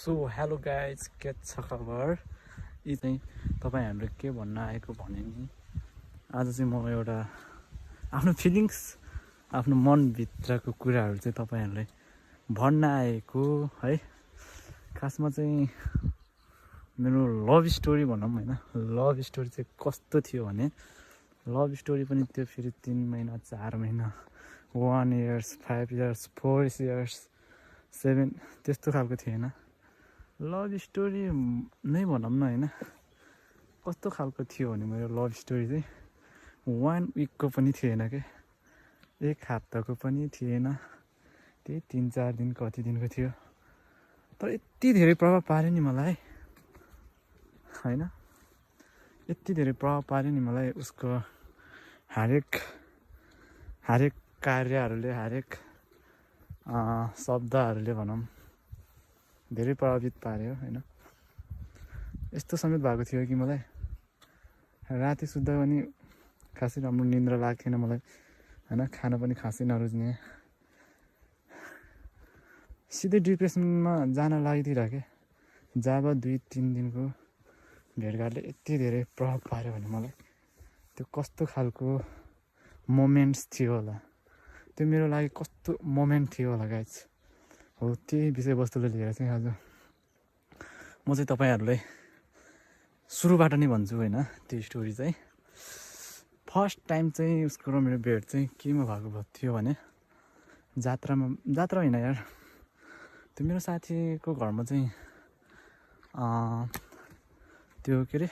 So hello guys, के छ खबर? यी चाहिँ तपाईँहरूले के भन्न आएको भने नि आज चाहिँ म एउटा आफ्नो फिलिङ्स, आफ्नो मनभित्रको कुराहरू चाहिँ तपाईँहरूलाई भन्न आएको है। खासमा चाहिँ मेरो लभ स्टोरी भनौँ होइन। लभ स्टोरी चाहिँ कस्तो थियो भने लभ स्टोरी पनि त्यो फेरि 3 महिना 4 महिना 1 इयर्स 5 इयर्स 4 इयर्स 7 त्यस्तो खालको थिएन। लभ स्टोरी नै भनौँ न होइन। कस्तो खालको थियो भने मेरो लभ स्टोरी चाहिँ 1 विकको पनि थिएन के, 1 हप्ताको पनि थिएन, त्यही 3-4 दिन कति दिनको थियो। तर यति धेरै प्रभाव पार्यो नि मलाई होइन, यति धेरै प्रभाव पार्यो नि मलाई उसको हरेक कार्यहरूले, हरेक शब्दहरूले भनौँ धेरै प्रभावित पार्यो होइन। यस्तो समेत भएको थियो कि मलाई राति सुत्दा पनि खासै राम्रो निन्द्रा लाग्थेन मलाई होइन। खाना पनि खासै नरुच्ने, सिधै डिप्रेसनमा जान लागिदिरहेको जब 2-3 दिनको भेटघाटले यति धेरै प्रभाव पार्यो भने मलाई त्यो कस्तो खालको मोमेन्ट्स थियो होला, त्यो मेरो लागि कस्तो मोमेन्ट थियो होला गाइज। हो त्यही विषयवस्तुले लिएर चाहिँ आज म चाहिँ तपाईँहरूलाई सुरुबाट नै भन्छु होइन। त्यो स्टोरी चाहिँ फर्स्ट टाइम चाहिँ उसको र मेरो भेट चाहिँ केमा भएको थियो भने जात्रा होइन यार, त्यो मेरो साथीको घरमा चाहिँ त्यो के अरे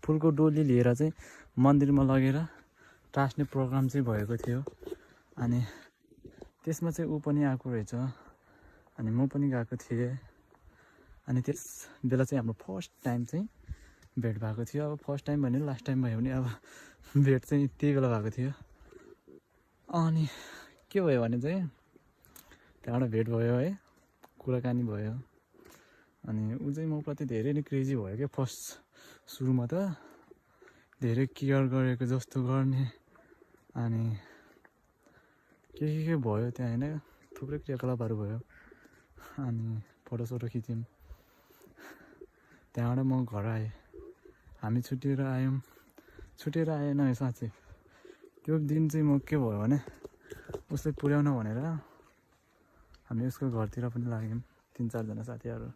फुलको डोली लिएर चाहिँ मन्दिरमा लगेर टाँस्ने प्रोग्राम चाहिँ भएको थियो। अनि त्यसमा चाहिँ ऊ पनि आएको रहेछ अनि म पनि गएको थिएँ। अनि त्यस बेला चाहिँ हाम्रो फर्स्ट टाइम चाहिँ भेट भएको थियो। अब फर्स्ट टाइम भने लास्ट टाइम भयो भने अब भेट चाहिँ त्यही बेला भएको थियो। अनि के भयो भने चाहिँ त्यहाँबाट भेट भयो है, कुराकानी भयो। अनि ऊ चाहिँ म प्रति धेरै नै क्रेजी भयो क्या। फर्स्ट सुरुमा त धेरै केयर गरेको जस्तो गर्ने, अनि के भयो त्यहाँ होइन, थुप्रै क्रियाकलापहरू भयो। अनि फोटोसोटो खिच्यौँ, त्यहाँबाट म घर आएँ। हामी छुट्टिएर आएन है साँच्चै। त्यो दिन चाहिँ म के भयो भने उसलाई पुर्याउन भनेर हामी उसको घरतिर पनि लाग्यौँ 3-4 जना साथीहरू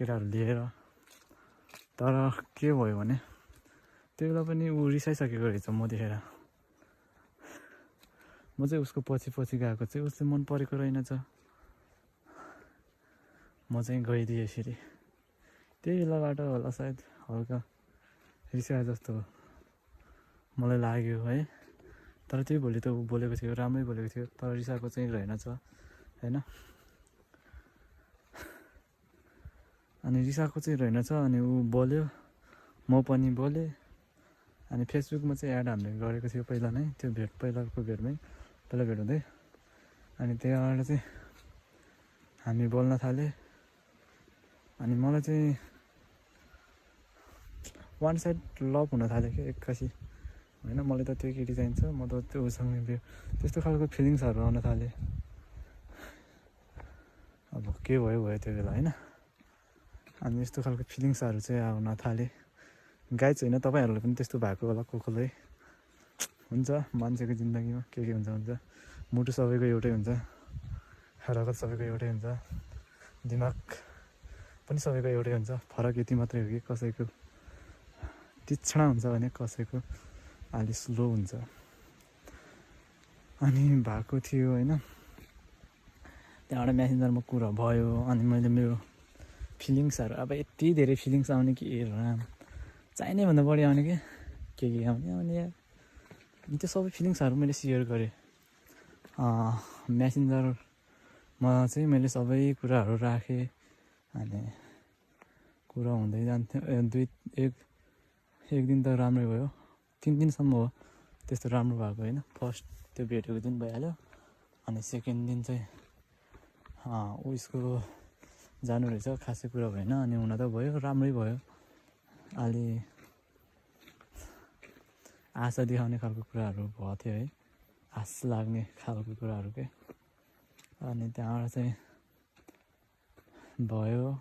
केटाहरू लिएर। तर के भयो भने त्यो बेला पनि ऊ रिसाइसकेको रहेछ म देखेर। म चाहिँ उसको पछि गएको चाहिँ उसले मन परेको रहेनछ। म चाहिँ गइदिएँ यसरी। त्यही बेलाबाट होला सायद हल्का रिसाए जस्तो मलाई लाग्यो है। तर त्यही भोलि त ऊ बोलेको थियो, राम्रै बोलेको थियो, तर रिसाएको चाहिँ रहेनछ होइन। अनि रिसाएको चाहिँ रहेनछ। अनि ऊ बोल्यो, म पनि बोलेँ। अनि फेसबुकमा चाहिँ एड हामीले गरेको थियो पहिला नै, त्यो पहिलाको भेटमै पहिला भेट हुँदै। अनि त्यहाँबाट चाहिँ हामी बोल्न थाल्यो। अनि मलाई चाहिँ वान साइड लभ हुन थाल्यो क्या एक्कासी होइन। मलाई त त्यो केटी चाहिन्छ, म त त्यो उसँग त्यस्तो खालको फिलिङ्सहरू आउन थाल्यो। अब के भयो त्यो बेला होइन। अनि यस्तो खालको फिलिङ्सहरू चाहिँ आउन थाले। गाइज होइन, तपाईँहरूलाई पनि त्यस्तो भएको होला कसलाई हुन्छ। मान्छेको जिन्दगीमा के हुन्छ। मुटु सबैको एउटै हुन्छ, रगत सबैको एउटै हुन्छ, दिमाग पनि सबैको एउटै हुन्छ। फरक यति मात्रै हो कि कसैको तीक्ष्ण हुन्छ भने कसैको अलि स्लो हुन्छ। अनि भएको थियो होइन। त्यहाँबाट म्यासेन्जरमा कुरा भयो। अनि मैले मेरो फिलिङ्सहरू, अब यति धेरै फिलिङ्स आउने कि राम, चाहिने भन्दा बढी आउने के आउने यार। त्यो सबै फिलिङ्सहरू मैले सेयर गरेँ म्यासेन्जरमा चाहिँ। मैले सबै कुराहरू राखेँ। अनि कुरा हुँदै जान्थ्यो। एक दिन त राम्रै भयो, 3 दिनसम्म हो त्यस्तो राम्रो भएको होइन। फर्स्ट त्यो भेटेको दिन भइहाल्यो। अनि सेकेन्ड दिन चाहिँ उसको जानु रहेछ, खासै कुरा भएन। अनि हुन त भयो, राम्रै भयो। अलि आशा देखाउने खालको कुराहरू भएको थियो है, आश लाग्ने खालको कुराहरू के। अनि त्यहाँबाट चाहिँ भयो।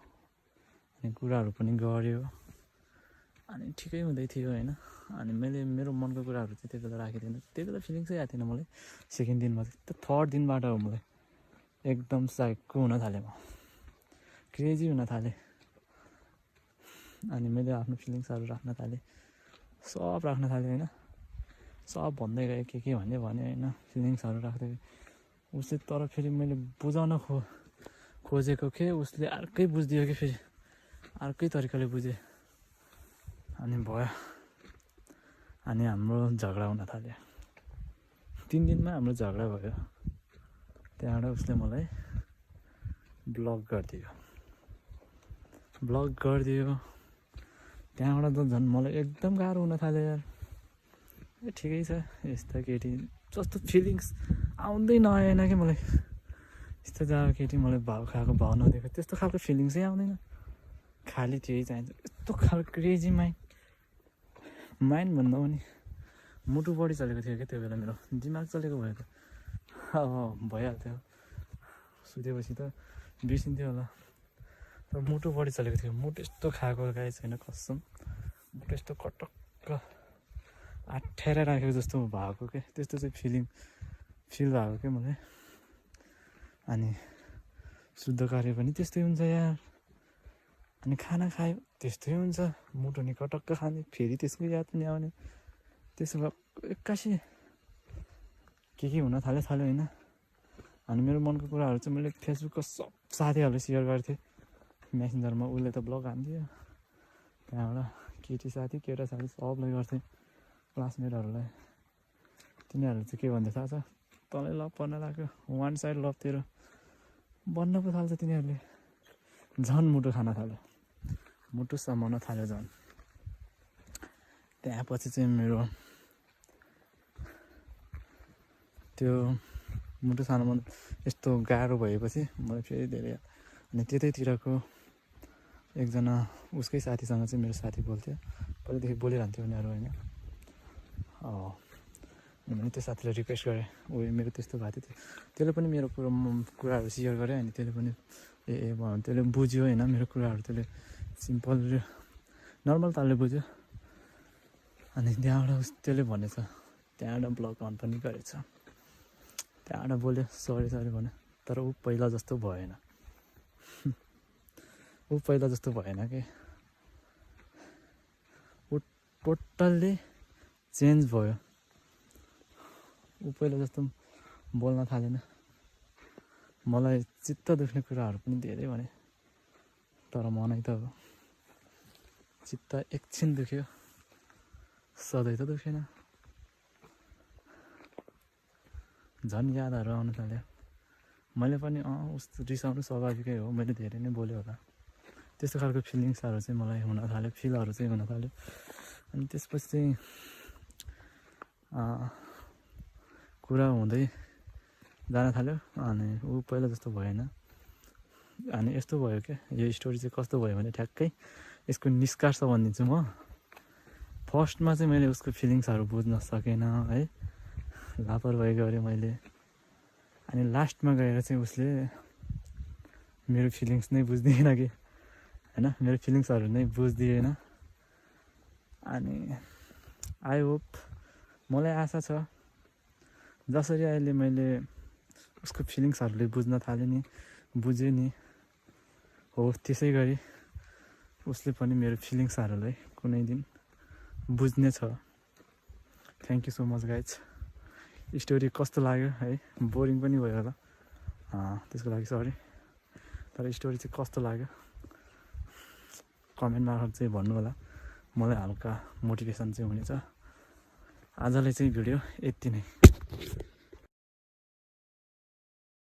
अनि कुराहरू पनि गऱ्यो अनि ठिकै हुँदै थियो होइन। अनि मैले मेरो मनको कुराहरू चाहिँ त्यति बेला राखिदिएन, त्यति बेला फिलिङ्सै आएको थिएन मलाई। सेकेन्ड दिनमा चाहिँ त्यो थर्ड दिनबाट हो मलाई एकदम साइको हुन थालेँ, म क्रेजी हुन थालेँ। अनि मैले आफ्नो फिलिङ्सहरू राख्न थालेँ, सब राख्न थालेँ होइन। सब भन्दै गएँ के भन्यो होइन, फिलिङ्सहरू राख्दै गएँ। उसले तर फेरि मैले बुझाउन खोजेको के उसले अर्कै बुझिदियो कि फेरि अर्कै तरिकाले बुझेँ अनि भयो। अनि हाम्रो झगडा हुन थाल्यो। 3 दिनमा हाम्रो झगडा भयो। त्यहाँबाट उसले मलाई ब्लक गरिदियो। त्यहाँबाट त झन् मलाई एकदम गाह्रो हुन थाल्यो यार। ठिकै छ, यस्ता केटी जस्तो फिलिङ्स आउँदै नआएन कि मलाई। यस्तो जब केटी मलाई खाएको भाव नदिएको त्यस्तो खालको फिलिङ्सै आउँदैन, खालि त्यही चाहिन्छ। यस्तो खालको क्रेजी माइन्ड भन्दा पनि मुटु बढी चलेको थियो क्या त्यो बेला, मेरो दिमाग चलेको भयो त। अब भइहाल्थ्यो, सुतेपछि त बिर्सिन्थ्यो होला, तर मुटु बढी चलेको थियो। मुटु यस्तो खाएको गाई छैन कसम, मुटु यस्तो कटक्क आठ्याएर राखेको जस्तो भएको क्या, त्यस्तो चाहिँ फिल भएको क्या मलाई। अनि शुद्ध कार्य पनि त्यस्तै हुन्छ यार। अनि खाना खायो त्यस्तै हुन्छ, मुटु नि कटक्क खाने, फेरि त्यसको याद पनि आउने। त्यसो भए एक्कासी के हुन थाल्यो होइन। अनि मेरो मनको कुराहरू चाहिँ मैले फेसबुकको सब साथीहरूले सेयर गर्थेँ मेसेन्जरमा। उसले त ब्लग हान्थ्यो, त्यहाँबाट केटा साथी सबलाई गर्थेँ, क्लासमेटहरूलाई। तिनीहरू चाहिँ के भन्छ थाहा छ, तँलाई लभ पर्न लाग्यो, वान साइड लभ तेरो बन्न पो थाल्छ। तिनीहरूले झन् मुटु खान थाल्यो, मुटु समाउन थाल्यो झन्। त्यहाँपछि चाहिँ मेरो त्यो मुटु सानो यस्तो गाह्रो भएपछि मलाई फेरि धेरै। अनि त्यतैतिरको एकजना उसकै साथीसँग चाहिँ मेरो साथी बोल्थ्यो, पहिल्यैदेखि बोलिरहन्थ्यो उनीहरू होइन। मैले त्यो साथीलाई रिक्वेस्ट गरेँ, मेरो त्यस्तो भएको थियो। त्यसले पनि मेरो कुराहरू सेयर गरेँ। अनि त्यसले पनि भयो, त्यसले बुझ्यो होइन मेरो कुराहरू। त्यसले सिम्पल नर्मल तालले बुझ्यो। अनि त्यहाँबाट त्यसले भनेछ, त्यहाँबाट ब्लग अन पनि गरेछ। त्यहाँबाट बोल्यो, सरी भन्यो। तर ऊ पहिला जस्तो भएन कि ऊ टोटल्ली चेन्ज भयो। ऊ पहिला जस्तो बोल्न थालेन। मलाई चित्त दुख्ने कुराहरू पनि धेरै भने, तर मनै त हो, चित्त एकछिन दुख्यो, सधैँ त दुखेन। झन् यादहरू आउन थाल्यो। मैले पनि रिसाउनु स्वाभाविकै हो, मैले धेरै नै बोल्यो होला। त्यस्तो खालको फिलिङ्सहरू चाहिँ मलाई हुन थाल्यो, फिलहरू चाहिँ हुन थाल्यो। अनि त्यसपछि चाहिँ कुरा हुँदै जान थाल्यो। अनि ऊ पहिला जस्तो भएन। अनि यस्तो भयो क्या, यो स्टोरी चाहिँ कस्तो भयो भने ठ्याक्कै यसको निष्कर्ष भनिदिन्छु म। फर्स्टमा चाहिँ मैले उसको फिलिङ्सहरू बुझ्न सकेन है, लापरवाही गरेँ मैले। अनि लास्टमा गएर चाहिँ उसले मेरो फिलिङ्स नै बुझ्दिएन कि होइन, मेरो फिलिङ्सहरू नै बुझ्दिएन। अनि आई होप, मलाई आशा छ जसरी अहिले मैले उसको फिलिङ्सहरूले बुझ्न थालेँ नि, बुझेँ नि, हो त्यसै गरी उसले पनि मेरो फिलिङ्सहरूलाई कुनै दिन बुझ्नेछ। Thank you so much guys. Story कस्तो लाग्यो है, बोरिङ पनि भयो होला, त्यसको लागि सरी। तर स्टोरी चाहिँ कस्तो लाग्यो कमेन्ट मार्फत चाहिँ भन्नु होला, मलाई हल्का मोटिभेसन चाहिँ हुनेछ। आजलाई चाहिँ भिडियो यति नै।